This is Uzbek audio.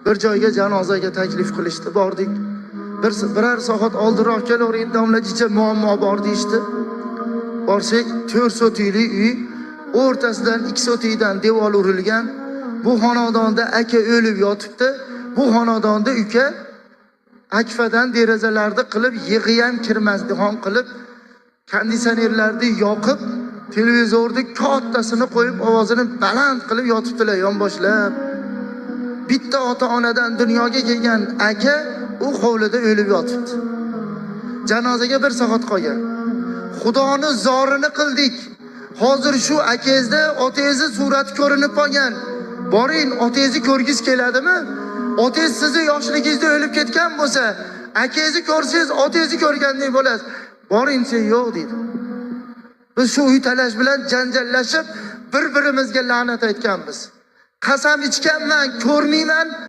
Bir joyga janozaga taklif qilishdi, bordik. Birar soat oldinroq kelavering, domla jicha muammo bor deyishdi. Borsak, 4 sotikli uy, o'rtasidan 2 sotikdan devor urilgan. Bu xonadonda aka o'lib yotibdi. Bu xonadonda uka akfadan derazalarni qilib, yig'i ham kirmasdihon qilib, konditsionerlarni yoqib, televizorni kattasini qo'yib, ovozini baland qilib yotibdilar yonboshlab. Bitta ota-onadan dunyoga kelgan aka u hovlida o'lib yotibdi. Janozaga 1 soat qolgan. Xudoni zorini qildik. Hozir shu akangizda otangizni surati ko'rinib qolgan. Boring, otangizni ko'rgiz keladimi? Otangiz sizni yoshligingizda o'lib ketgan bo'lsa, akangizni ko'rsangiz otangizni ko'rgandek bo'lasiz. Boring, sen yo'q deydi. Biz shu uy talash bilan janjallashib, bir-birimizga la'nat aytganmiz. Qasam ichganman, ko'rmayman.